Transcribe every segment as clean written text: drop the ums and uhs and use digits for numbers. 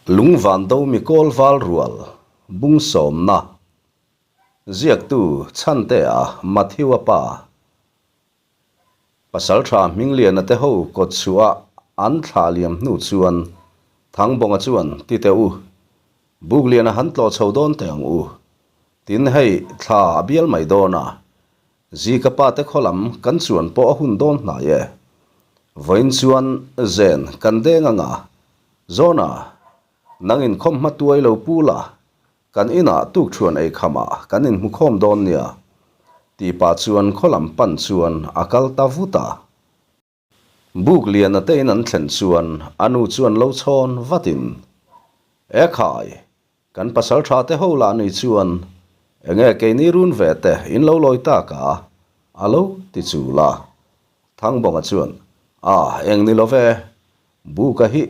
Lungvan do mi kawl val rual bung sawmna ziaktu Chhantea Matthew-a pa Pasaltha Hmingliana te ho kawt chhuah an thlah liam hnu chuan Thangbawnga chuan ti teh u, Bukliana han tlawh chho dawn teh ang u. Tin hei thla a bial mai dawn a, Zika pa te khaw lam kan chuan pawh a hun dawn hnai e. Vawiin chuan zen kan deng anga, Zawna, nang inkhawm hma tuai lo pu la, kan inah tukṭhuan ei khamah kan inhmukhawm dawn nia, tih pah chuan khaw lam pan chuan a kal ta vut a. Buk liana te in an thlen chuan a nu chuan lo chhawn vatin, E khai, kan pasal tha te ho lah ni chuan enge keini run ve te in lo lawi tak a? a lo ti chul a. Thangbawnga chuan, A, eng ni lo ve, Buka hi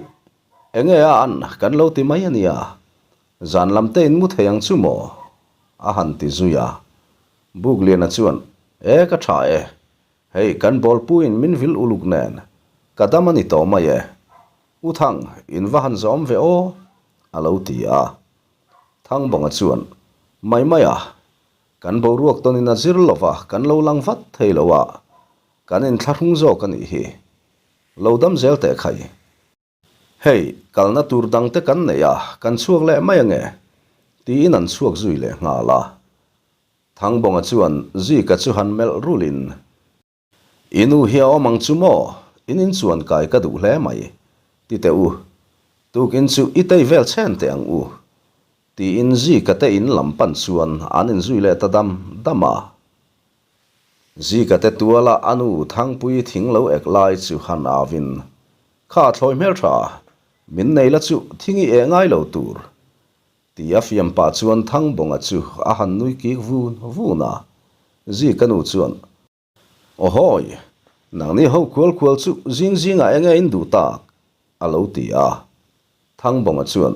enge a an kan lo ti mai a nia, zan lam te in mu thei ang chu maw? a han ti zui a. Bukliana chuan, E ka tha e, Hei kan bawlpuiin min vil uluk nen ka dam a ni tawh mai e. U Thang, in va han zawm ve aw, a lo ti a. Thangbawnga chuan, Mai mai a, kan boruak tawnin a zir lo va, kan lo lang vat thei lo a, kan inthlahrung zawk a nih hi. Lo dam zel teh khai. Hei, kalna tur dangte kan nei a, kan chhuak leh mai ange, tiin an chhuak zui leh nghal a. Thangbawnga chuan Zika chu han melh rulin, I nu hi a awm ang chu maw? In inchuan kai ka duh hle mai. Ti teh u, tukin chu i tei vel chhen teh ang u, tiin Zika te in lam pan chuan an inzui leh ta dam dam a. Zika te tuala a nu Thangpui thing lo ek lai chu han avin, Kha thlawi hmeltha, min nei la chu thing i eh ngai lo tur, Ti a fiam pah chuan Thangbawnga chu a han nui kik vun vun a, Zika nu chuan, Awhawi, nangni ho kual kual chu zing zingah enge in duh tak? a lo ti a. Thangbawnga chuan,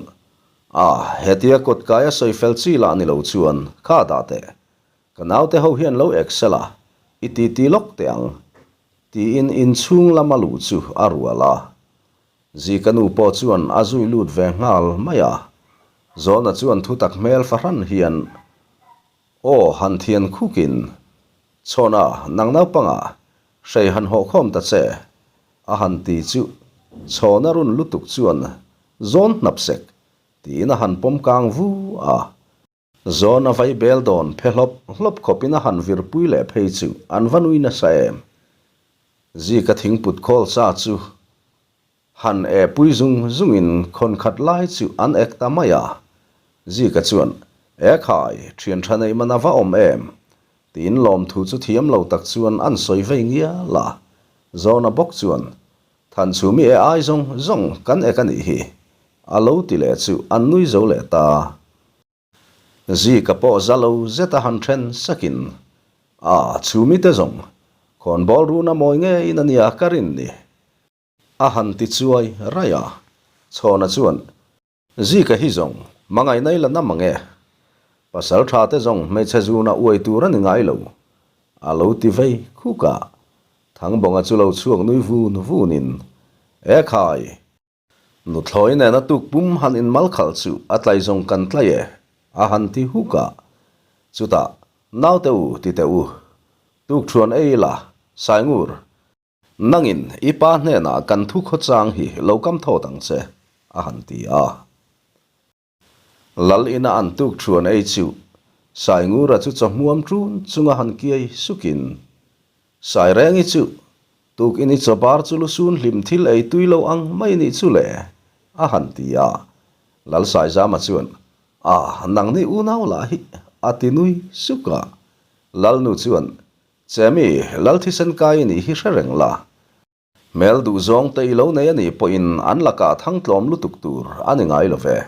A, hetia kawtkai a sawi fel chi lah ni lo chuan kha dah teh, ka naute ho hian lo excel a, i titi lawk teh ang, tiin inchhung lama luh chu a rual a. Zika nu pawh chuan a zui lut ve nghal mai a, Zawna chuan thutak hmel fahran hian aw han thian khukin, Chhawna, nang naupangah hrei han hawh khawm ta che, a han ti chu Chhawna run lutuk chuan zawn hnap sek tiin a han pawm kang vu a. Zawna vai bel dawn phe hlawp hlawp khawpin a han virpui leh phei chu an va nui nasa em. Zika thingput khawl sa chu han e pui zung zungin khawn khat lai chu an ek ta mai a. Zika chuan, E khai, thian tha neih man a va awm em? tiin lawmthu chu thiam lo tak chuan an sawi vei ngial a. Zawna bawk chuan, Thanchhumi e ai zawng zawng kan ek a nih hi, a lo ti leh chu an nui zo leh ta. Zika pawh za lo zeta han then sakin, A, chhumi te zawng, khawnbawl runa mawi ngeiin a nia ka rin ni. A han ti chuai raih a. Chhawna chuan, Zika hi zawng, hmangaihna i la na mang e. Pasal tha te zawng hmeichhe zuna uai tur a ni ngai lo. A lo ti vei khuk a. Thangbawnga chu lo chhuak nui vun vunin, E khai! Nuthlawi nena tuk pum han inmal khalh chu a tlai zawng kan tlai e, a han ti huk a. Chutah, Naute u, ti teh u. Tuk thuan ei ila, Saingur, nangin i pa hnenah kan thu khawchang hi lo kam thawt ang che, a han ti a. Lal ina an tuk thuan ei chu Saingura chu chawhmuam ṭun chunga han kiai sukin, Sairengi chu Tukin i chawbar chu lusun hlim thil ei tui lo ang mai nih chu le, a han ti a. Lalsaizama chuan, A, nangni unau lah hi, a ti nui suk a. Lalnu chuan, Chemi, Lal thisen kai i nih hi hre reng la. Hmel duh zawng te i lo nei a nih pawhin an lakah thangtlawm lutuk tur a ni ngai lo ve,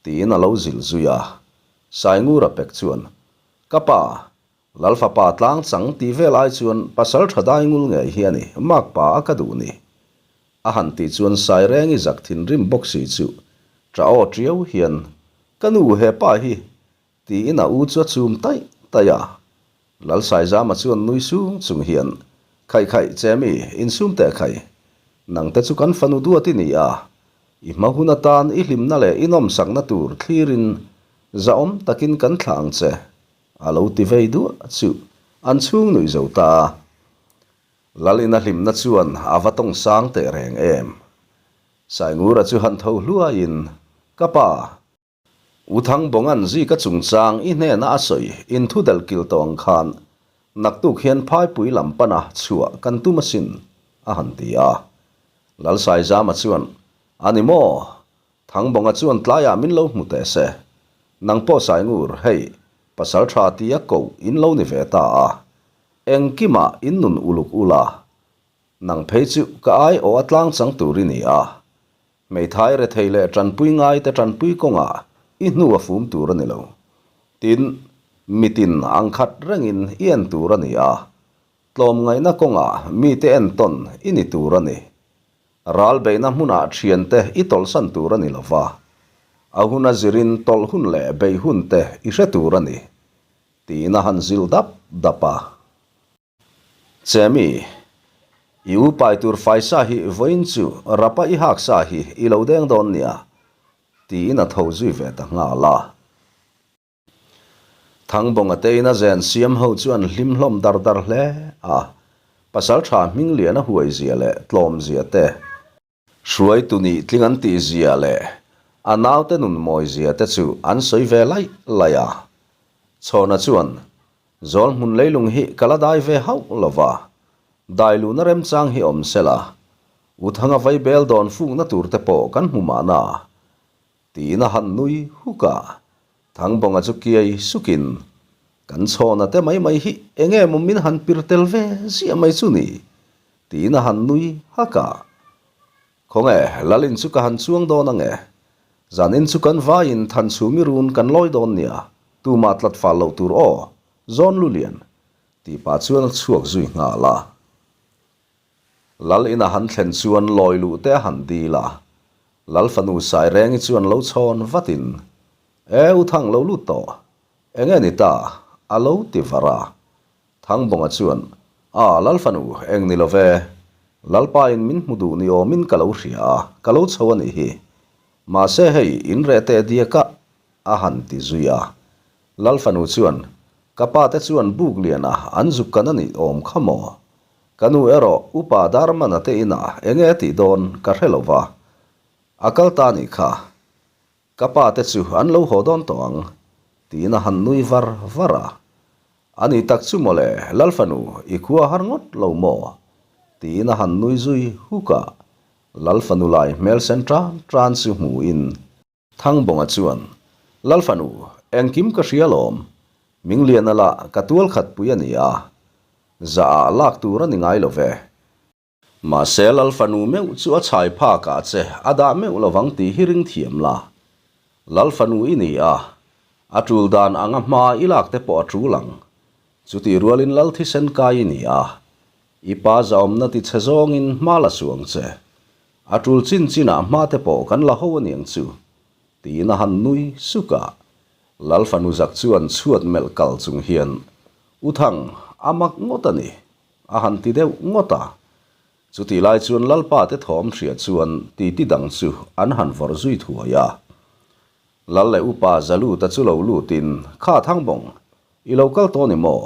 tiin a lo zilh zui a. Saingura pek chuan, Ka pa, Lalfapa tlang chang tih vel ai chuan pasal tha dai ngul ngei hi a ni, makpa a ka duh ni. A han tih chuan Sairengi zak thinrim bawk si chu ṭah aw ṭiau hian, Ka nu he pa hi! tiin a u chu a chum taih taih a. Lalsaizama chuan nui sung chung hian, Khaih khaih, Chemi, insum teh khai. Nangte chu kan fanu duat i ni a. I hma hun atan i hlimna leh i nawmsakna tur thlirin zahawm takin kan thlah ang che, a lo ti vei duah chu an chhung nuih zo ta a. Lalina hlimna chuan a va tawng sang teh reng em. Saingura chu han tho hluaiin, Ka pa, U Thangbawnga'n Zika chungchang i hnena a sawi inthu delh kil tawh ang khan naktuk hian phaipui lam pana chhuah kan tum asin, a han ti a. Lalsaizama chuan, A ni maw? Thangbawnga chuan tlaiah min lo hmu teh se. Nang pawh Saingur, hei, pasal tha tia koh in lo ni ve ta a. Engkimah in nun uluk ula. Nang phei chu ka ai aw a tlang chang tur i ni a. Hmeithai rethei leh tanpui ngaite tanpui kawngah i hnu a fum tur a ni lo. Tin, mitin ang khat rengin i en tur a ni a. Tlawmngaihna kawngah mite entawn i ni tur a ni. Ral beihna hmunah thiante i tawlhsan tur a ni lo va. A hun a zirin tawlh hun leh beih hun te i hre tur a ni, tiin a han zilh dap dap a. Chemi, i u pai tur faisa hi vawiin chu rapa i hak sa hi i lo deng dawn nia, tiin a tho zui ve ta nghal a. Thangbawnga tein a zen siam ho chu an hlim hlawm dar dar hle a, pasaltha hminglian a huai zia leh tlawm zia te, Hruaitu nih tling an tih zia leh a naute nun mawi zia te chu an sawi ve laih laih a. Chhawna chuan, Zawl hmun leilung hi ka la dai ve hauh lo va, dai luhna remchang hi awm se la, U Thanga vaibel dawn fukna tur te pawh kan hmu mahna, tiin a han nui huk a. Thangbawnga chu kiai sukin, Kan chhawna te mai mai hi eng nge maw min han pir tel ve ziah mai chu ni? Tiin a han nui hak a. Khawnge, Lalin chu ka han chuang dawn ange. Zanin chu kan vaiin Thanchhumi run kan lawi dawn nia, tumah tlat fal loh tur aw, zawn lulian, tih pah chuan a chhuak zui nghal a. Lal ina han thlen chuan lawi luh te a han dil a. Lal fanu Sairengi chuan lo chhawn vatin, E, U Thang lo lut tawh. Enge ni ta? a lo ti var a. Thangbawnga chuan, A, Lal fanu, eng ni lo ve. Lalpa in min hmu duh ni awmin ka lo hria a, ka lo chho a nih hi. Mahse hei, in reh teh diak a, a han ti zui a. Lal fanu chuan, Ka pa te chuan buk liana an zuk kan a nih awm kha maw? Ka nu erawh upa Darmana te inah enge a tih dawn ka hre lo va, a kal ta nih kha. Ka pa te chu an lo haw dawn tawh ang, tiin a han nui var var a. A ni tak chu mawle, Lalfanu, i khua har ngawt lo maw? tiin a han nui zui huk a. Lalfanu lai hmel sen tan tan chu hmuhin Thangbawnga chuan, Lalfanu, engkim ka hria lawm. Mingliana lah ka tual khat pui a ni a, zah ah lak tur a ni ngai lo ve. Mahse Lalfanu meuh chu a chhai phak ah che a dah meuh lovang tih hi ring thiam la. Lalfanu i ni a, a tul dan anga hma i lak te pawh a tul ang. Chutih rualin Lal thisen kai i ni a, i pa zahawmna ti chhe zawngin hma la suh ang che. A tul chin chinah hma te pawh kan la ho a niang chu, tiin a han nui suk a. Lal fanu zak chuan chhuat melh kal chung hian, U Thang, a mak ngawt a ni, a han ti deuh ngawt a. Chutih lai chuan Lalpa te thawm hria chuan titi dang chu an han vawrh zui thuai a. Lal leh upa Zaluta chu lo lutin, Kha Thangbawng, i lo kal tawh ni maw?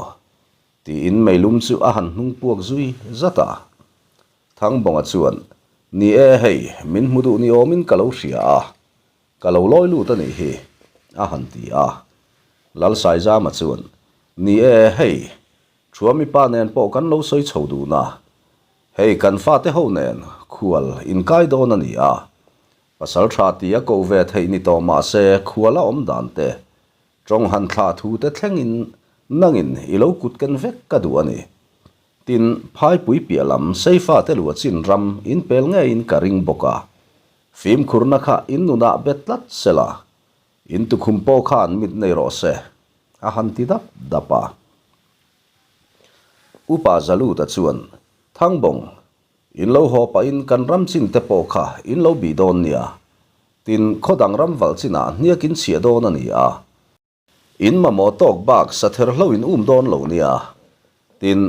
Tiin meilum chu a han hnung puak zui zat a. Thangbawnga chuan, Ni e, hei, min hmu duh ni awmin ka lo hria a, ka lo lawi lut a nih hi, a han ti a. Lalsaizama chuan, Ni e, hei, Thuami pa nen pawh kan lo sawi chho dun a, hei kan fate ho nen khual inkai dawn a ni a, pasal tha tia koh ve theih ni tawh mah se khual a awm dan te, tawng han thlah thu te thlengin nangin i lo kut ken vek ka duh a ni. Tin, phaipui piah lam Seifa te lua chin ram in pel ngeiin ka ring bawk a, fimkhurna kha in nunah bet tlat se la, in tukhum pawh khan mit nei rawh se, a han ti dap dap a. Upa Zaluta chuan, Thangbawng, in lo haw pahin kan ram chin te pawh kha in lo bih dawn nia, tin, khaw dang ram valh chinah hniak in chhiah dawn a ni a, In mamawh tawk bak sa ther hlo in um dawn lo nia. Tin,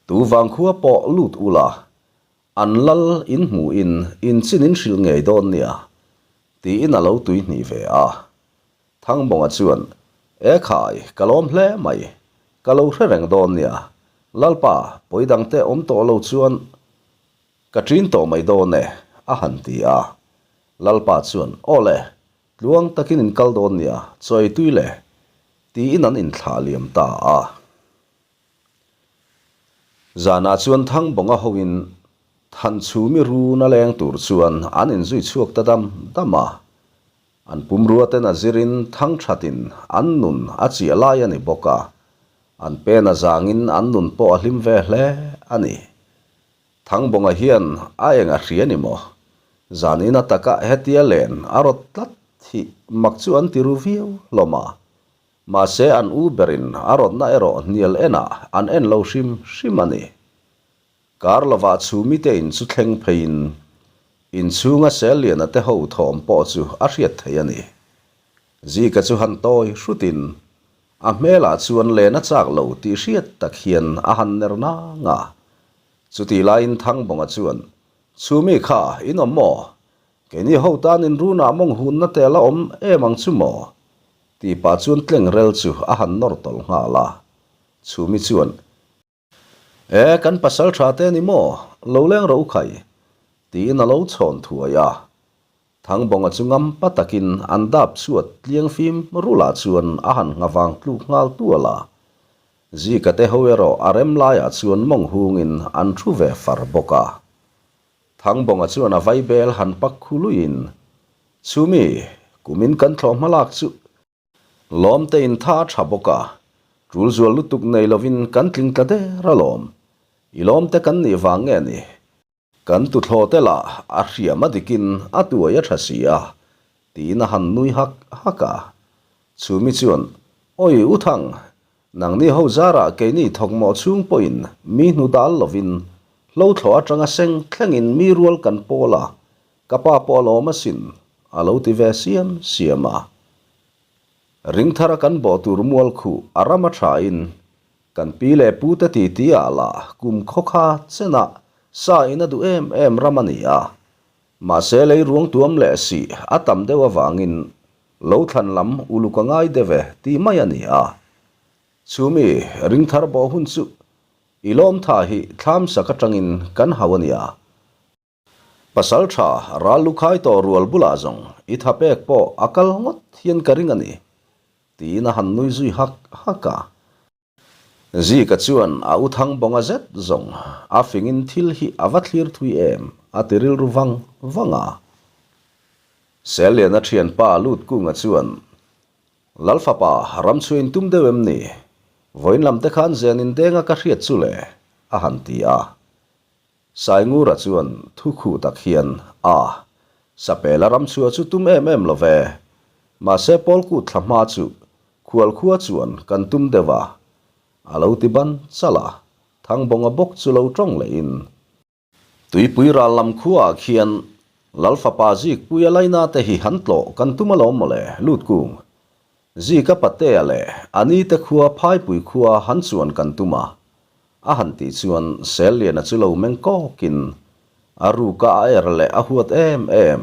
tu vangkhua pawh lut ula, an lal in hmuh in in chin in hrilh ngei dawn nia. Tiin a lo tuihnih ve a. Thangbawnga chuan, E khai, ka lawm hle mai. Ka lo hre reng dawn nia. Lalpa, pawi dangte awm tawh lo chuan ka ṭin tawh mai dawn e, a han ti a. Lalpa chuan, Aw le, tluang takin in kal dawn nia, chaw ei tui le, tiin an inthlah liam ta a. Zanah chuan Thangbawnga hoin Thanchhumi run a leng tur chuan an inzui chhuak ta dam dam a. An pumrua ten a zirin thangthatin an nun a chiah lai a ni bawk a, an pen a zangin an nun pawh a hlim ve hle a ni. Thangbawnga hian a eng a hria ni maw? Zanin ataka hetia len a rawt tlat hi mak chu an ti ru viau hlawm a. Mahse an u berin a rawtna erawh hnial enah an en lo hrim hrim a ni. Kar lovah chhumi te in chu thleng pheiin inchhunga Selliana te ho thawm pawh chu a hriat thei a ni. Zika chu han tawi hrutin a hmelah chuan len a chak lo tih hriat tak hian a han ner nang a. Chutih laiin Thangbawnga chuan, Chhumi kha in awm maw? Keini ho tan in runah mawng hunna te a la awm em ang chu maw? Tih pah chuan tlengrel chu a han nawr tawlh nghal a. Chhumi chuan, E, kan pasal tha te ni maw? Lo leng rawh u khai, tiin a lo chhawn thuai a. Thangbawnga chu ngam pa takin an dap chhuat tliang fim rulah chuan a han nghavang tluk nghal tual a. Zika te ho erawh a rem laiah chuan mawng hungin an thu ve far bawk a. Thangbawnga chuan a vaibel han pak khu luiin, Chumi, kumin kan thlawh hmalak chu Lawmte in tha a tha bawk a, tul zual lutuk nei lovin kan tling tla der alawm. I lawmte kan nih vang nge ni? Kan tuthlawte lah a hriam a dikin a tuai a tha si a, tiin a han nui hak hak a. Chhumi chuan, Awi U Thang, nangni ho zarah keini thawkmawh chhung pawhin mi hnu dal lovin hlo thlawh atanga seng thlengin mi rual kan pawl a, Ka pa pawh a lawm asin, a lo ti ve siam siam a. Ringthara kan bawh tur mual khuh a ram a thain, kan pi leh pu te titi ah lah kum khawkha chenah sa in a duh em em ram a ni a. Mahse lei ruang tuam leh sih a tam deuh avangin lo thlan lam uluk a ngai deuh e tih mai a ni a. Chumi ringthar bawh hun chu i lawmtha hi thlamsak atangin kan hau a nia. Pasal tha ral lukhai tawh rual bulah zawng i tha pek pawh a kal ngawt hian ka ring a ni, tiin a han nui zui hak hak a. Zika chuan a u Thangbawnga zet zawng a fingin thil hi a va thlir thui em a ti rilru vang vang a. Selliana thianpa Lutkunga chuan, Lalfapa, ramchhuah in tum deuh em ni? Vawiin lam te khan zen in denga ka hriat chu le, a han ti a. Saingura chuan thu khuh tak hian, A, Sapela ram chhuah chu tum em em lo ve. Mahse Pawlkut thla hma chu khual khua chuan kan tum deuh a. A lo ti ban chalh a, Thangbawnga bawk chu lo tawng lehin. Tuipui ral lam khuaah khian Lalfapa Zikpuia laina te hi han tlawh kan tum alawm mawle, Lutkung. Zika Patea leh a ni te khua Phaipui khua han chuan kan tum a, a han tih chuan Selliana chu lo meng kawkin a ruka a er leh a huat em em.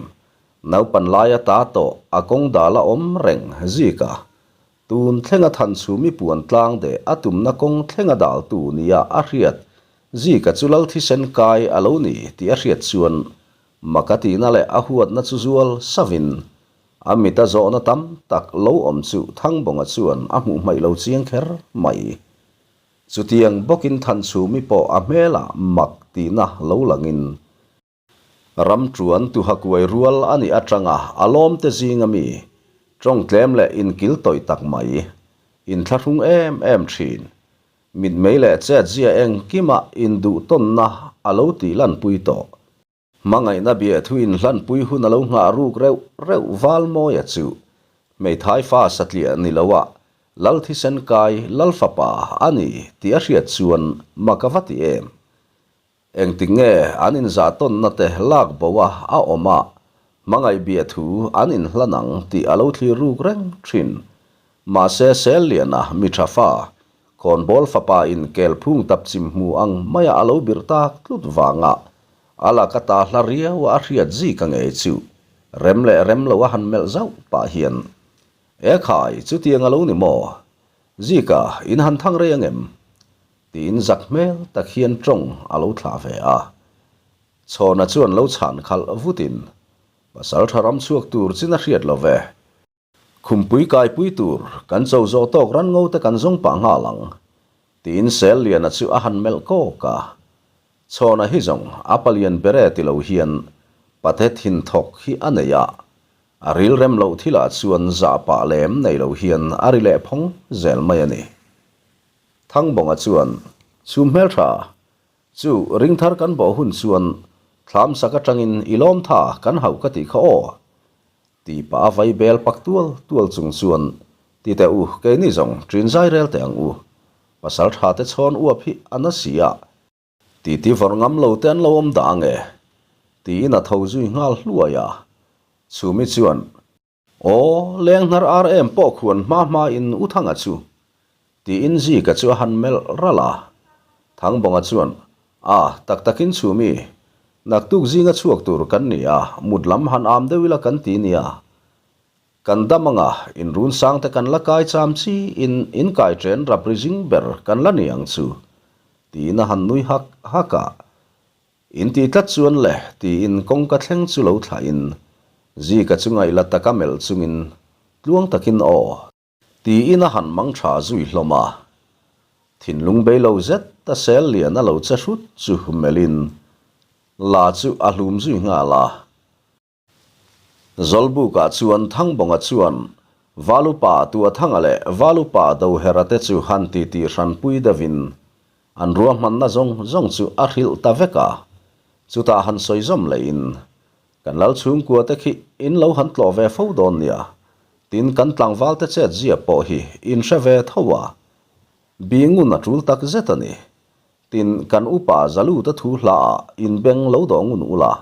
Naupan laia ta tawh a kawng dal a awm reng Zika tun thlenga Thanchhumi puan tlang deh a tumna kawng thlenga daltu nia a hriat Zika chu lal thisen kai a lo ni tih a hriat chuan mak a tihna leh a huatna chu zual savin A mita zawhna tam tak lo awm chu Thangbawnga chuan a hmuh hmaih lo chiang kher mai. Chutiang bawkin Thanchhumi pawh a hmelah mak tihna lo langin ram tuan tuha kuai rual a nih atanga a lawmte zinga mi tawng tlem leh inkil tawih tak mai, inthlahrung em em thin, mitmei leh chetzia engkima induhtawnna a lo tih lanpui tawh. Hmangaihna biahthu inhlanpui hun a lo nghah ruk reuh reuh Valmawia chu hmeithai fa satliah ni loah Lal thisen kai Lal fapa a ni tih a hriat chuan mak a va ti em. Engtik nge an inzahtawnna te lak bo a a awm a, hmangaih biahthu an inhlan ang tih a lo thlir ruk reng thin. Mahse Selliana mi tha fa, Khawnbawl fapa in kelphung tap chim hmu ang maia a lo birh tak tlut vangah A laka ta hla riau a hriat zi ka ngei chu. Rem leh rem lo a han melh zauh pah hian, E khai, chutiang a lo ni maw? Zika, in han thang rei ang em? Tiin zak hmel tak hian tawng a lo thlah ve a. Chhawna chuan lo chhan khalh vutin, Pasal tha ram chhuak tur chin a hriat lo ve. Khumpui kaipui tur kan cho zawh tawk ran ngo te kan zawng pah nghal ang, tiin Selliana chu a han melh kawk a. Chhawna hi zawng a palian ber e ti lo hian pate thin thawk hi a nei a, a ril rem loh thilah chuan zah pah lem nei lo hian a ri leh phawng zel mai a ni. Thangbawnga chuan, Chhum hmeltha, chu ringthar kan bawh hun chuan thlam sak atangin i lawmtha kan hauh ka tih kha aw, Tih pah a vai bel pak tual tual chung chuan, Ti teh u, keini zawng ṭin zai rel teh ang u. Pasal ṭha te chhawn uap hi a na si a, titi vawrh ngam lo te an lo awm dah ang e, tiin a tho zui nghal hluai a. Chhumi chuan, Aw, leng hnar ar em pawh khuan hma hma in u Thanga chu Tiin Zika chu a han melh ralh a. Thangbawnga chuan, A, tak takin chhumi, naktuk zinga chhuak tur kan ni a, mut lam han am deuh ila kan ti nia. Kan dam anga, inrun sangte kan la kai cham chi in inkai chen rap ri zing ber kan la ni ang chu, tiin a han nui hak hak a. In ti tlat chuan le, tiin kawngka thleng chu lo thlahin Zika chu ngaihla taka melh chungin tluang takin aw. Tiin a han mang tha zui hlawm a. Thinlung bei lo zet a sel lian a lo che hrut chu melhin la chu a hlum zui nghal a. Zawlbukah chuan Thangbawnga chuan Valupa Tuathanga leh Valupa Dohera te chu han titi hranpui deuhin an ruahmanna zawng zawng chu a hrilh ta vek a. Chutah han sawi zawm lehin Kan lal chhungkua te khi in lo han tlawh ve fo dawn nia, tin kan tlangval te chet zia pawh hi in hre ve tho a, bi ngun a tul tak zet a ni. Tin kan upa Zaluta thu hla ah in beng lo dawh ngun ula,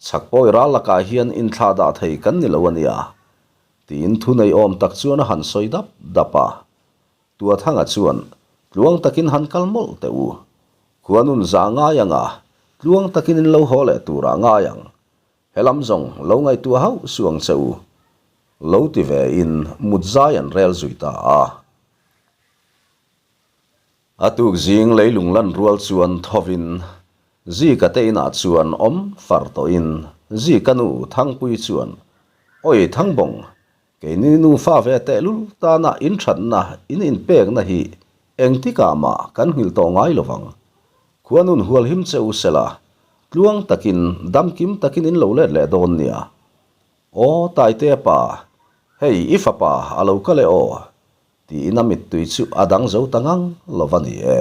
chhak pawi ral lakah hian in thlah dah thei kan ni lo a nia, tiin thu nei awm tak chuan a han sawi dap dap a. Tuathanga chuan, Tluang takin han kal mawlh teh u. Khuanun za ngai ang a, tluang takin in lo haw leh turah ngai ang. Helam zawng lo ngaihtuah hauh suh ang che u. Lo ti ve in mut zai an rel zui ta a. A tuk zing leilung lan rual chuan thovin Zika te inah chuan awm far tawhin Zika nu Thangpui chuan, Oi Thangbawng, Keini nufa ve tehlul tana inthatna, in inpekna hi engtikah mah kan nghilh tawh ngai lo vang. Khuanun hualhim che u sela, tluang takin, damkim takin in lo let leh dawn nia. Aw Taitea pa, hei i fapa a lo kal e aw, tiin a mittui chu a dang zo ta ngang lo va ni e.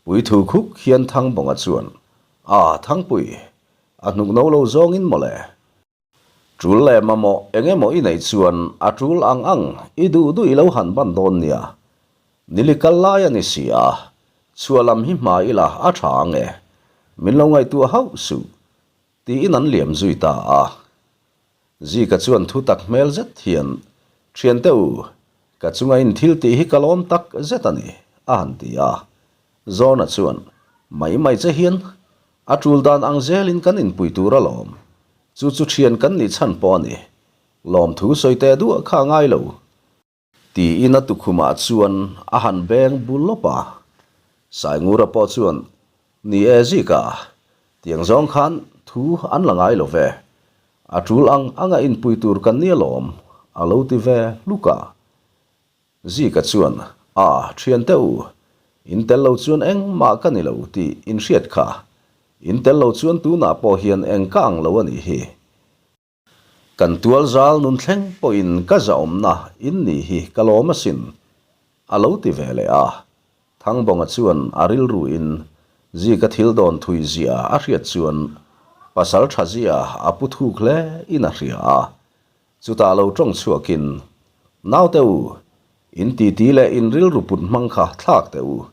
Puithu khuk hian Thangbawnga chuan, A, Thangpui, a hnuk no lo zawngin mawle. Tul leh mamawh eng emaw i neih chuan a tul ang ang i duh duh i lo han ban dawn nia. Nili kal lai a ni si a, chhuah lam hi hma ila a tha ang e. Min lo ngaihtuah hauh suh, tiin an liam zui ta a. Zika chuan thu tak hmel zet hian, Thiante u, ka chunga in thil tih hi ka lawm tak zet a ni, a han ti a. Zawna chuan, Mai mai che hian, a tul dan ang zelin kan inpui tur alawm. Chu chu thian kan nih chhan pawh a ni. Lawmthu sawi teh duah kha a ngai lo. Tiin a tukhumah chuan a han beng bul lawp a. Saingura pawh chuan, Ni e Zika, tiang zawng khan thu an la ngai lo ve. A tul ang anga inpui tur kan ni alawm, a lo ti ve hluk a. Zika chuan, A, thiante u, in tel lo chuan engmah ka ni lo tih in hriat kha. In tel lo chuan tunah pawh hian eng ka ang lo a nih hi. Kan tual zal nun thleng pawhin ka zahawmna in nih hi ka lawm asin, a lo ti ve leh a. Thangbawnga chuan a rilruin Zika thil dawn thui zia a hriat chuan pasal tha zia a pu thuk hle in a hria a. Chutah lo tawng chhuakin, Naute u, in titi leh in rilru put hmang kha thlak teh u.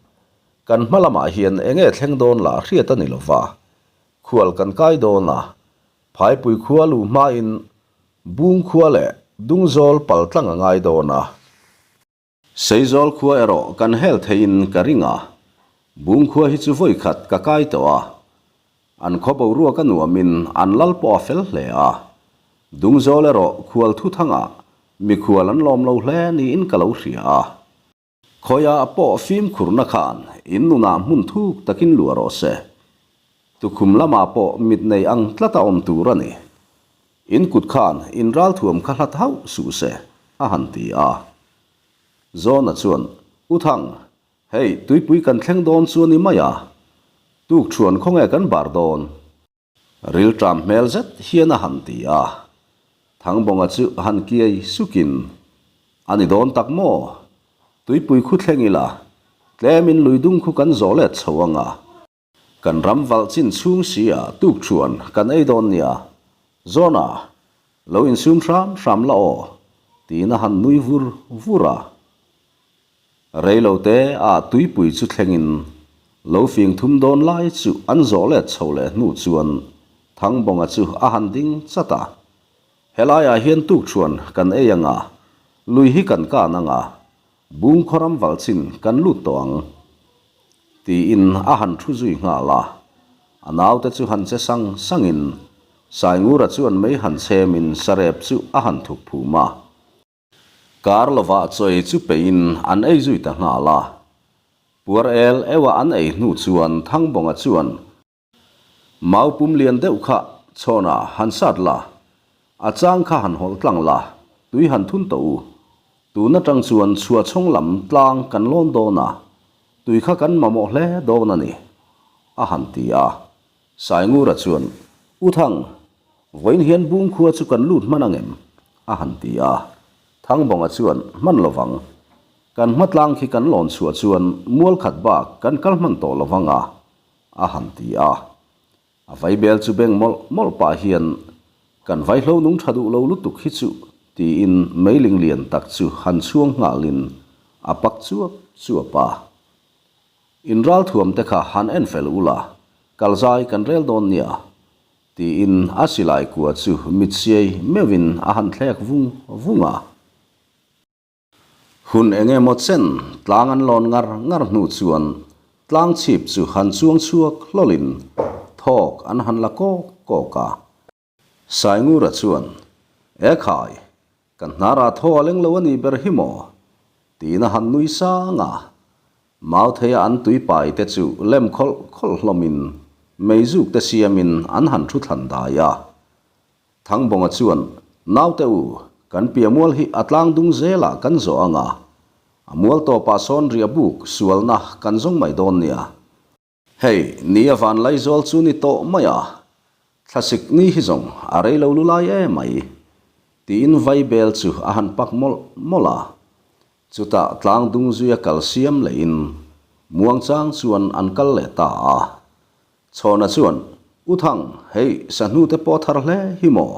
Kan hma lamah hian eng nge thleng dawn lah hriat a ni lo va. Khual kan kai dawn a, Phaipui khua luh hmain Bung khua leh Dungzawl pal tlang a ngai dawn a. Seizawl khua erawh kan hel theiin ka ring a, Bung khua hi chu vawi khat ka kai tawh a. An khaw boruak a nuamin an lal pawh a fel hle a. Dungzawl erawh khual thuthangah mikhual an lawm lo hle niin ka lo hria a. Khawiah pawh fimkhurna khan in nunah hmun thuk takin luah rawh se. Tukhum lamah pawh mit nei ang tlata awm tur a ni. In kut khan in ralthuam kha hlat hauh suh se, a han ti a. Zawna chuan, U Thang, hei tuipui kan thleng dawn chu a ni mai a. Tukṭhuan khawnge kan bar dawn? Rilṭam hmel zet hian a han ti a. Thangbawnga chu han kiai sukin, A ni dawn tak maw? Tuipui khu thleng ila, tlemin lui dung khu kan zawh let chho ang a. Kan ram valh chin chhung sia tukṭhuan kan ei dawn nia. Zawna, lo insum hram hram la aw, tiin a han nui vur vur a. Reilote ah tuipui chu thlengin lo fing thum dawn lai chu an zawh let chho leh hnu chuan Thangbawnga chu a han ding chat a. Helaiah hian tukṭhuan kan ei ang a, lui hi kan kan ang a, bung khawram valchin kan lut tawh ang. Tiin a han thu zui nghal a. A naute chu han che sang sangin Saingura chuan mei han chhemin sarep chu a han thuk phum a. Kar lovah chawi chu peiin an ei zui ta nghal a. Puar el eua an ei hnu chuan Thangbawnga chuan mau pum lian deuh kha chhawnah han sat la, a chang kha han hawlh tlang la, tui han thun tawh u. Tun atang chuan chhuahchhawng lam tlang kan lawn dawn a, tui kha kan mamawh hle dawn a ni, a han ti a. Saingura chuan, U Thang, vawiin hian bung khua chu kan lut hman ang em? a han ti a. Thangbawnga chuan, Hman lo vang. Kan hma tlang khi kan lawn chhuah chuan mual khat bak kan kal hman tawh lo vang a, a han ti a. A vaibel chu beng mawlh mawlh pah hian, Kan vaihlo nung tha duh lo lutuk hi chu, tiin meiling lian tak chu han chhuang nghalin a pak chuap chuap a. In ralthuam te kha han en fel ula, kal zai kan rel dawn nia, tiin a silai kua chu mit siai meuhin a han thlek vung vung a. Hun eng emaw chen tlang an lawn ngar ngar hnu chuan tlang chhip chu han chuang chhuak hlawlin thawk an han la kawk kawk a. Saingura chuan, E khai, kan hnarah thaw a leng lo a nih ber hi maw? tiin a han nui sang a. Mautheia an tuipai te chu lem khawlh khawlh hlawmin meizuk te siamin an han thu thlan dai a. Thangbawnga chuan, Naute u, kan piamual hi a tlang dung zelah kan zawh ang a, a mual tawpah sawn riahbuk sualna kan zawng mai dawn nia. Hei, ni a van Laizawl chu ni tawh mai a, thlasik ni hi zawng a rei lo lu lai e mai, tiin vaibel chu a han pak mawlh mawlh a. Chutah tlang dung zuia kal siam lehin muangchang chuan an kal leh ta a. Chhawna chuan, U Thang, hei sahnu te pawh thar hle hi maw?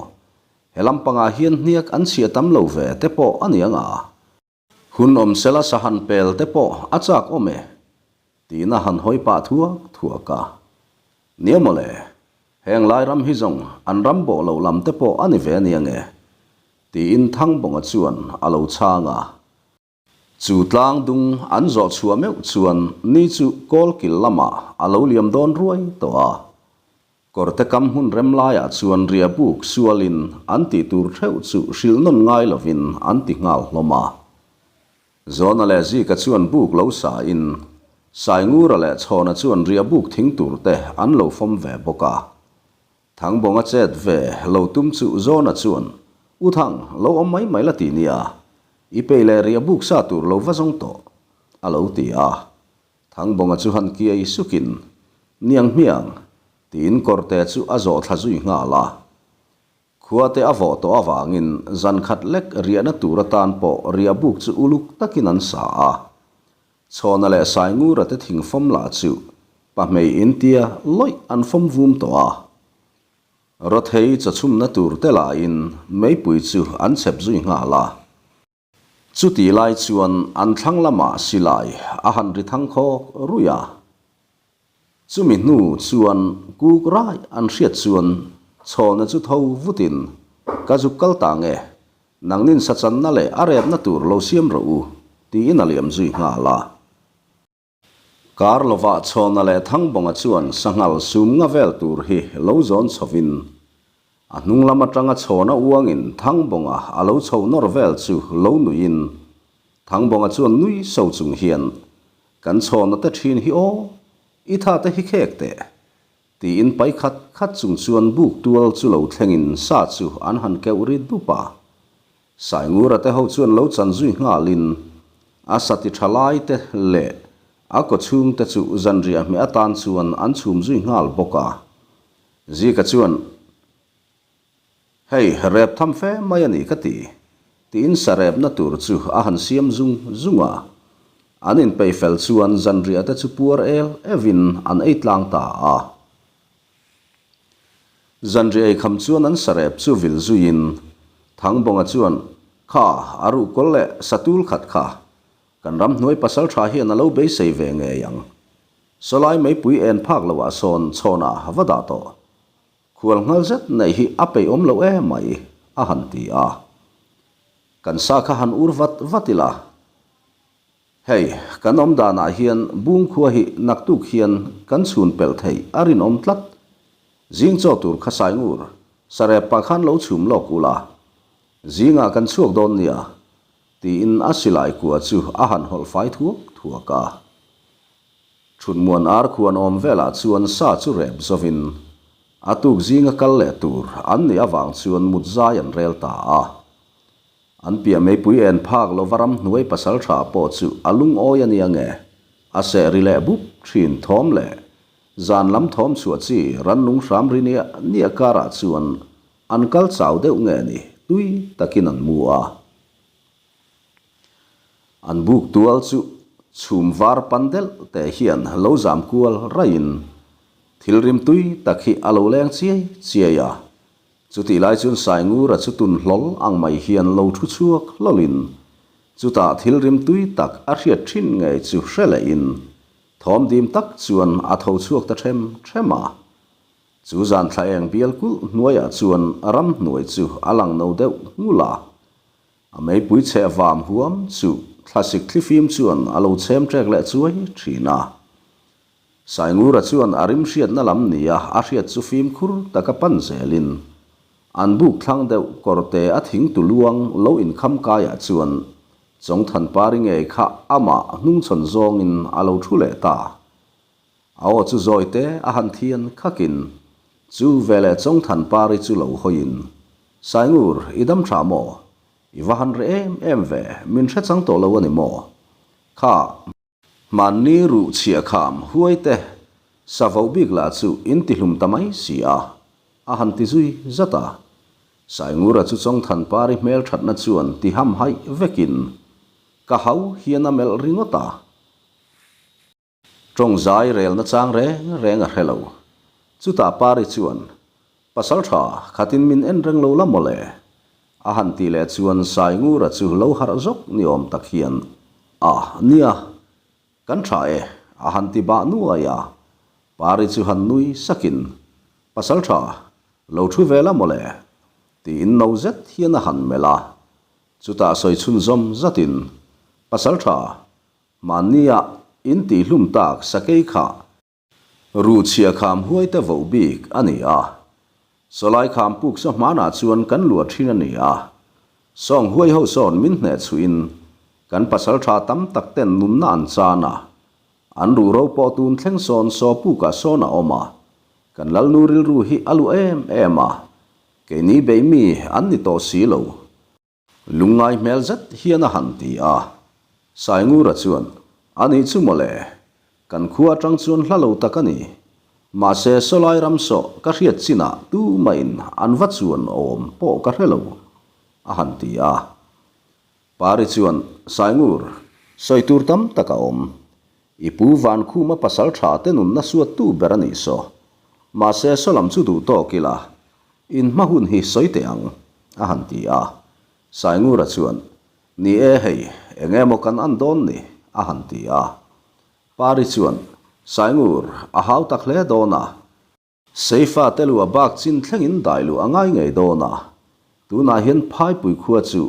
He lampangah hian hniak an chhia tam lo ve te pawh a ni ang a. Hun awm sela sahan pel te pawh a chak awm e, tiin a han hawi pah thuak thuak a. Nia mawle, heng lai ram hi zawng an ram bawh loh lam te pawh a ni ve ania nge, tiin Thangbawnga chuan a lo chhang a. Chu tlang dung an zawh chhuah meuh chuan ni chu kawlkil lamah a lo liam dawn ruai tawh a. Kawrte kam hmun rem laiah chuan riahbuk sualin an tih tur theuh chu hrilh nawn ngai lovin an ti nghal hlawm a. Zawna leh Zika chuan buk lo sain Saingura leh Chhawna chuan riahbuk thing turte an lo fawm ve bawk a. Thangbawnga chet ve lo tum chu Zawna chuan, U Thang, lo awm mai mai la ti nia, i pei leh riahbuk sa tur lo va zawng tawh, a lo ti a. Thangbawnga chu han kiai sukin, Niang hmiang, tiin kawrte chu a zawh thla zui nghal a. Khuate a vawh tawh avangin zan khat lek riahna tur atan pawh riahbuk chu uluk takin an sa a. Chhawna leh Saingura te thingfawm lah chu pahmei intia lawih an fawm vum tawh a. Rawthei chawchhumna tur te lahin meipui chu an chhep zui nghal a. Chuti lai chuan an thlang lamah silai a han ri thang khawk ruih a. Chumi hnu chuan kuk rai an hriat chuan chhawlna chu tho vutin, Ka zuk kal ta nge, nangnin sachanna leh a repna tur lo siam rawh u, tiin a liam zui nghal a. Kar lovah Chhawna leh Thangbawnga chuan sanghal sum nga vel tur hi lo zawn chhovin. A hnung lam atanga chhawna uangin Thangbawnga a lo chho nawr vel chu lo nuiin Thangbawnga chuan nui so chung hian, Kan chhawna te thin hi aw, i tha te hi khek teh. Tiin pai khat khat chung chuan buk tual chu lo thlengin sa chu an han keuh ri dup a. Saingura te ho chuan lo chan zui nghalin a sati tha lai te leh a kawchhung te chu zanriah hmeh atan chuan an chhum zui nghal bawk a. Zika chuan, Hei, rep tham fe mai a ni ka ti, tiin sa repna tur chu a han siam zung zung a. An inpeih fel chuan zanriah te chu puar el evin an ei tlang ta a. Zanriah ei kham chuan an sa rep chu vil zuiin Thangbawnga chuan, Kha, a ruhkawl leh satul khat kha, kan ramhnuai pasaltha hian a lo beisei ve ngei ang. Sawlai meipui en phak loh ah sawn chhawn ah va dah tawh. Khual nghal zet neih hi a peih awm loh em mai, a han ti a. Kan sa kha han ur vat vat ila. Hei, kan awm dan ah hian bung khua hi naktuk hian kan chhun pelh theih a rinawm tlat. Zing chaw tur kha sai ngur, sarep pah khan lo chhum lawk ula. Zingah kan chhuak dawn nia, tiin a silai kua chu a han hawlh fai thuak thuak a. Thutmuan ar khuan awm velah chuan sa chu rep zovin a tuk zinga kal leh tur an nih avang chuan mut zai an rel ta a. An piah meipui en phak lova ramhnuai pasaltha pawh chu a lungawi a nia nge, a seh ri leh bup thin thawm leh zan lam thawm chhuah chi rannung hram ri niah niah karah chuan an kal chau deuh nge ni tui takin an mu a. An buk tual chu chhum var pan delh teh hian lo zam kual raihin thil rim tui tak hi a lo leng chiai chiai a. Chutih lai chuan Saingura chu tun hlawl ang mai hian lo thu chhuak hlawlin chutah thil rim tui tak a hriat thin ngei chu hre lehin thawm dim tak chuan a tho chhuak ta them them a. Chu zan thla eng bial kulh hnuaiah chuan ramhnuai chu a lang no deuh nghulh a. A meipui chheh vam huam chu thlasik thlifim chuan a lo chhem ṭek leh chuai ṭhin a. Saingura chuan a rim hriatna lam nia a hriat chu fimkhur taka pan zelin an buk thlang deuh kawrte a thing tu luang lo inkham kaiah chuan Chawngthanpari ngei kha amah hnungchhawn zawngin a lo ṭhu leh ta. A aw chu zawi te a han thian khakin chu veleh Chawngthanpari chu lo hawiin, Saingur, i dam tha maw? I va han reh em em ve, min hre chang tawh lo a ni maw? Kha, hmanni ruh chhiah kham huai te sa voh bik lah chu in ti hlum ta mai si a, a han ti zui zat a. Saingura chu Chawngthanpari hmelthatna chuan ti ham haih vekin ka hau hian a melh ringawt a. Tawng zai relna chang reng reng a hre lo. Chutah Pari chuan, Pasal tha, khatin min en reng lo la mawle. A han tih leh chuan Saingura chu lo harh zawk ni awm tak hian, A, nia, kan tha e, a han ti bah nuai a. Pari chu han nui sakin, Pasal tha, lo thu ve la mawle, tiin no zet hian a han melh a. Chutah sawi chhunzawm zatin, Pasal tha, Mahnia in tihhlum tak sakei kha ruhchhia kham huai te voh bik a ni a. Sawlai kham puk saw hmanah chuan kan luah thin a ni a. Sawng huai ho sawn min hneh chhuihin kan pasal tha tam tak ten nunna an chan a. An ruh ro pawh tun thleng sawn saw pukah sawn a awm a. Kan lalnu rilru hi a luah em em a. Keini bei mi an ni tawh si lo. Lungngai hmel zet hian a han ti a. Saingura chuan, A nih chu mawle, kan khua atang chuan hla lo tak a ni. Mahse sawlai ram sawh ka hriat chinah tumahin an va chuan awm pawh ka hre lo, a han ti a. Pari chuan, Saingur, sawi tur tam tak a awm. I pu Vankhuma pasal tha te nunna suattu ber a nih saw. Mahse sawlam chu duh tawk ila, In hma hun hi sawi teh ang, a han ti a. Saingura chuan, Ni e hei, eng emaw kan an dawn ni, a han ti a. Pari chuan, Saingur, a hau tak hle dawn a. Seifa te lu a bak chin thlengin dai luh a ngai ngei dawn a. Tunah hian Phaipui khua chu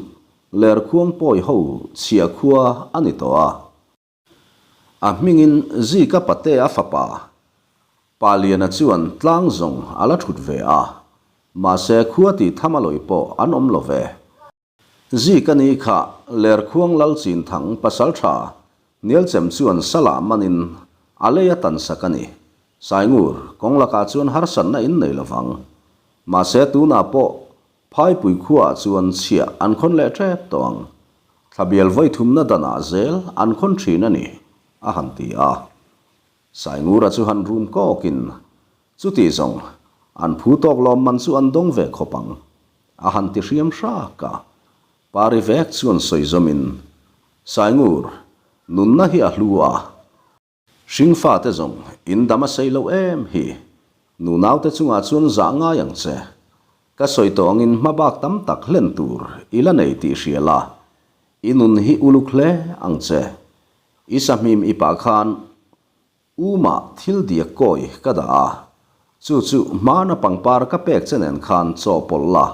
Lerkhuang pawi ho chhiah khua a ni tawh a. A hmingin Zika Patea fapa Pa Liana chuan tlang zawng a la thut ve a. Mahse khua tih tham a lawi pawh an awm lo ve. Zik a ni kha Lerkhuang Lal Chinthang pasaltha Nialchem chuan salah manin a lei a tansak a ni. Saingur, kawng lakah chuan harsatna in nei lovang. Mahse tunah pawh Phaipui khuaah chuan chhiah an khawn leh tep tawh ang. Thlabial vawithumna danah zel an khawn thin a ni, a han ti a. Saingura chu han rum kawkin, Chuti zawng, an phu tawk lawmman chu an dawng ve khawp ang, a han ti hriam hrak a. Pari vek chuan sawi zawmin, Saingur, nunna hi a hlu a. Hringfate zawng in dam a sei loh em hi. Nunaute chungah chuan zah ngai ang che. Ka sawi tawh angin hmabak tam tak hlen tur i la nei tih hria la. I nun hi uluk hle ang che. I sahmim i pah khan Umah thil diak kawi ka dah a. Chu chu hmana pangpar ka pek che nen khan chaw pawlh la,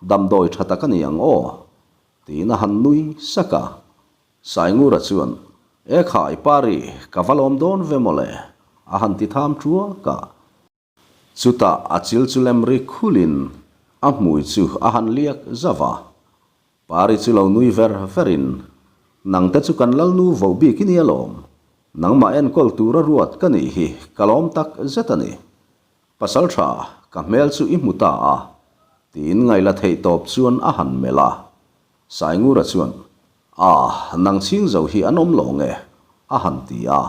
damdawi tha tak a ni ang aw. Tiin a han nui sak a. Saingura chuan, E khai, Pari, ka va lawm dawn ve mawle, a han ti tham ṭuak a. Chutah a chil chu lem ri khulin a hmui chu a han liak zauh a. Pari chu lo nui ver verin, Nangte chu kan Lalnu voh bik i ni alawm, nangmah enkawl tura ruat ka nih hi ka lawm tak zet a ni. Pasalṭha, ka hmel chu i hmu ta a, tiin ngaihla theih tawp chuan a han melh a. Saingura chuan, A, nang chhing zo hi an awm lo nge? a han ti a.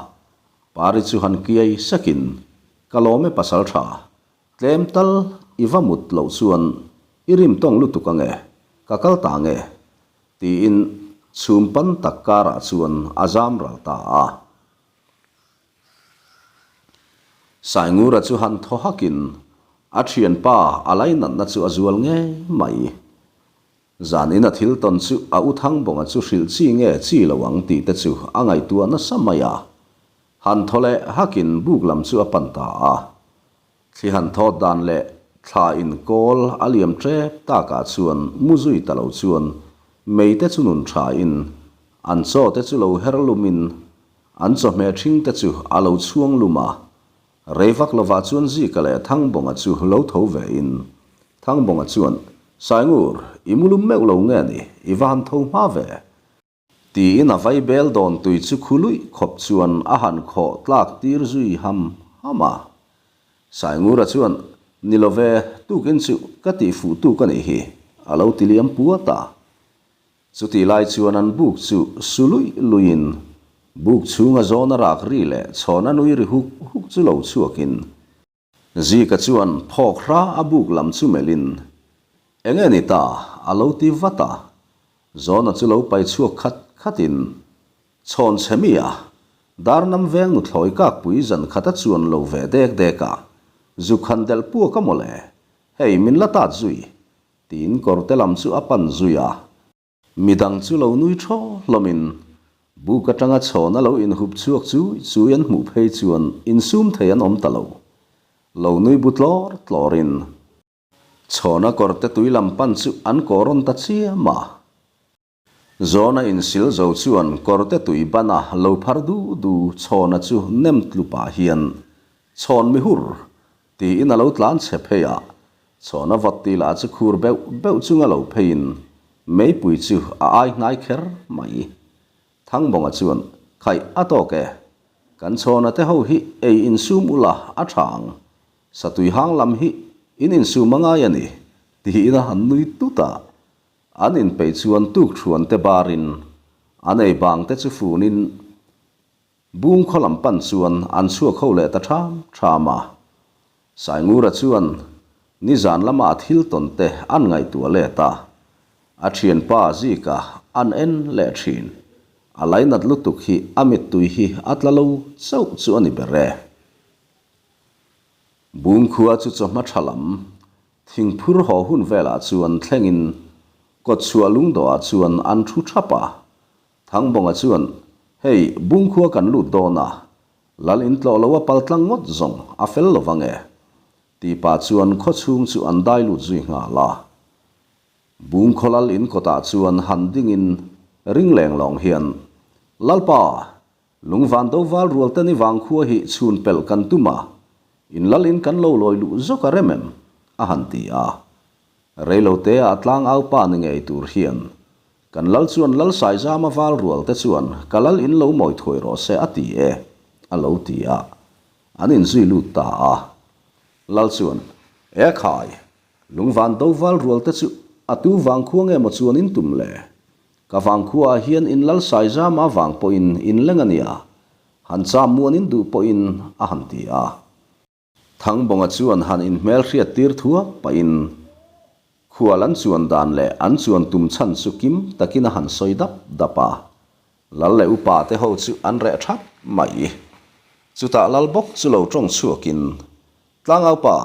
Pari chu han kiai sakin, Ka lawm e pasalṭha, tlem tal i va mut loh chuan i rim tawng lutuk ange, ka kal ta nge? tiin chhum pan tak karah chuan a zam ral ta a. Saingura chu han thaw hakin a thianpa a lainatna chu a zual ngei mai. Zanin a thil tawn chu a u Thangbawnga chu hrilh chi nge chi lo ang tih te chu a ngaihtuah nasa mai a. Han thaw leh hakin buk lam chu a pan ta a. Thli han thawt dan leh thla in kawl a liam tep takah chuan mu zui ta lo chuan mei te chu nun tha in an chaw te chu lo her lum in an chawhmeh ṭhing te chu a lo chhuang lum a. Rei vak lovah chuan Zika leh Thangbawnga chu lo tho ve in Thangbawnga chuan, Saingur, i mu lum meuh lo nge ni, i va han tho hma ve? Tiin a vai bel dawn tui chu khu luih khawp chuan a han khawh tlak tir zui ham ham a. Saingura chuan, Ni lo ve, tukin chu ka tih fuh tuk a nih hi, a lo ti liam puat a. Chutih lai chuan an buk chu su luih luihin buk chhunga zawna rak ri leh chhawn a nui ri huk huk chu lo chhuakin, Zika chuan phawk hra a buk lam chu melhin, Eng nge ni ta? a lo ti vat a. Zawna chu lo pai chhuak khat khatin, Chhawn chhe mi a, Darnam veng nuthlawi kakpui zan khat a chuan lo ve dek dek a, zuk han delh puak a mawle, hei min la tat zui, tiin kawrte lam chu a pan zui a. Midang chu lo nui thaw hlawmin buk atanga chhawn a lo inhup chhuak chui chui an hmuh phei chuan insum thei an awm ta lo. Lo nui bu tlawr tlawrin chhawna kawrte tui lam pan chu an kaw rawn ta chiam a. Zawna insil zo chuan kawrte tui bana lo phar du du chhawna chu nem tlu pah hian Chhawn mihur tiin a lo tlan chhe phei a, chhawn a vawt tih lah chu khur beuh beuh chunga lo pheiin meipui chu a ai hnai kher mai. Thangbawnga chuan, Khaih a tawk e, kan chhawna te ho hi ei insum ula a tha ang, satui hang lam hi in insum a ngai a ni, tiin a han nui tut a. An inpeih chuan tukthuan te barin an ei bang te chu funin Bung khaw lam pan chuan an chhuak ho leh ta ṭham ṭham a. Saingura chuan nizan lama a thil tawn te an ngaihtuah let a, a ṭhianpa Zika an en leh ṭhin. A lainat lutuk hi a mittui hi a tla lo chauh chu a ni ber e. Bung khua chu chawhma ṭha lam thingphur haw hun velah chuan thlengin kawtchhuah lungdawhah chuan an ṭhu ṭhap a. Thangbawnga chuan, Hei, Bungkhua kan lut dawn a, Lal in tlawh lo a pal tlang ngawt zawng a fel lo vang e, ti pah chuan khaw chhung chu an dai lut zui nghal a. Bungkhaw Lal in kawtah chuan han dingin ring leng lawng hian, Lalpa, lungvan do val rual te ni vang khua hi chhun pelh kan tum a, in Lal in kan lo lawi luh zawk a rem em? a han ti a. Reiloteah tlangaupa ni ngei tur hian kan lal chuan Lal Saizama val rual te chuan ka lal in lo mawi thuai rawh se a ti e, a lo ti a. An inzui lut ta a. Lal chuan, E khai, lungvan do val rual te chu a tu vang khua nge maw chuan in tum le? Ka vangkhua ah hian in Lal Saizama vang pawhin in leng a nia, han cham muan in duh pawhin a han ti a. Thangbawnga chuan han inhmel hriat tir thuak pahin khual an chuan dan leh an chuan tum chhan chu kim takin a han sawi dap dap a. Lal leh upa te ho chu an reh thap mai. Chutah lal bawk chu lo tawng chhuakin, Tlangaupa,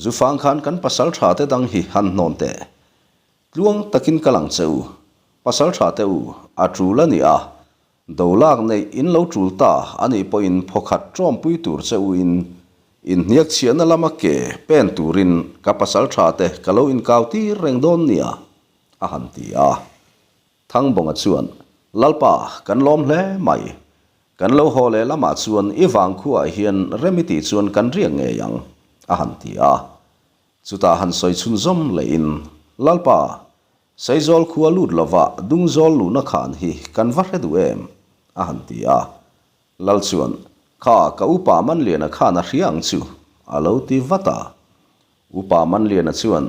zufang khan kan pasal tha te dang hi han hnawn teh. Tluang takin ka lang che u, pasal tha te u, a tul a ni a, Do lak neih in lo tul ta a nih pawhin phawkhat tawmpui tur che u in inhniak chhiahna lama ke pen turin ka pasal tha te ka lo inkau tir reng dawn nia, a han ti a. Thangbawnga chuan, Lalpa, kan lawm hle mai. Kan lo haw leh lamah chuan i vangkhuaah hian rem i tih chuan kan riak ngei ang, a han ti a. Chutah han sawi chhunzawm lehin, Lalpa, Saizawl khua lut lova Dungzawl luhna khan hi kan va hre duh em? a han ti a. Lal chuan, Kha, ka upa Manliana khan a hria ang chu, a lo ti vat a. Upa Manliana chuan,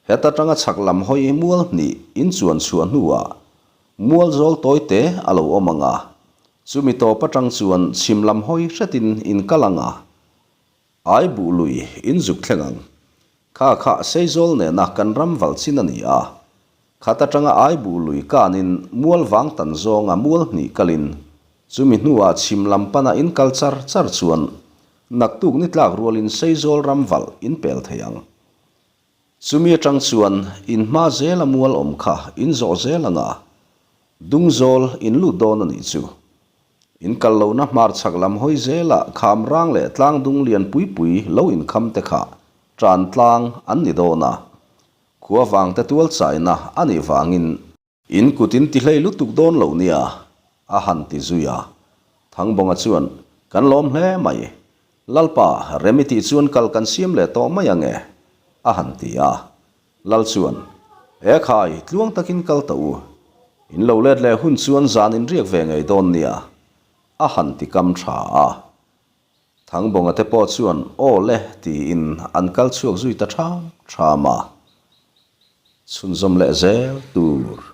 Heta tanga chhak lam hawi mual hnih in chuan chhuah hnuah mual zawl tawi te a lo awm ang a, chumi tawp atang chuan chhim lam hawi hretin in kal ang a, Ai buh lui in zuk thleng ang. Kha kha Seizawl nena kan ram val chin a ni a. Khat atanga ai buh lui kanin mual vang tan zawnga mual hnih kalin chumi hnuah chhim lam pana in kal char char chuan naktuk ni tlak rualin Seizawl ram valh in pel thei ang. Chumi atang chuan in hma zela mual awm kha in zawh zel anga Dungzawl in lut dawn a nih chu. In kal lohna hmarchhak lam hawi zelah kham rang leh tlang dung lian pui pui lo inkham te kha tan tlang an ni dawn a. Khua vang te tual chaina a nih vangin. In kut in ti hlei lutuk dawn lo nia, a han ti zui a. Thangbawnga chuan, Kan lawm hle mai. Lalpa, rem i tih chuan kal kan siam leh tawh mai ange, a han ti a. Lal chuan, E khai, tluang takin kal ta u. In lo let leh hun chuan zan in riak ve ngei dawn nia, a han ti kam tha a. Thangbawnga te pawh chuan aw le tiin an kal chhuak zui ta ṭham ṭham a. Chhunzawm leh zel tur.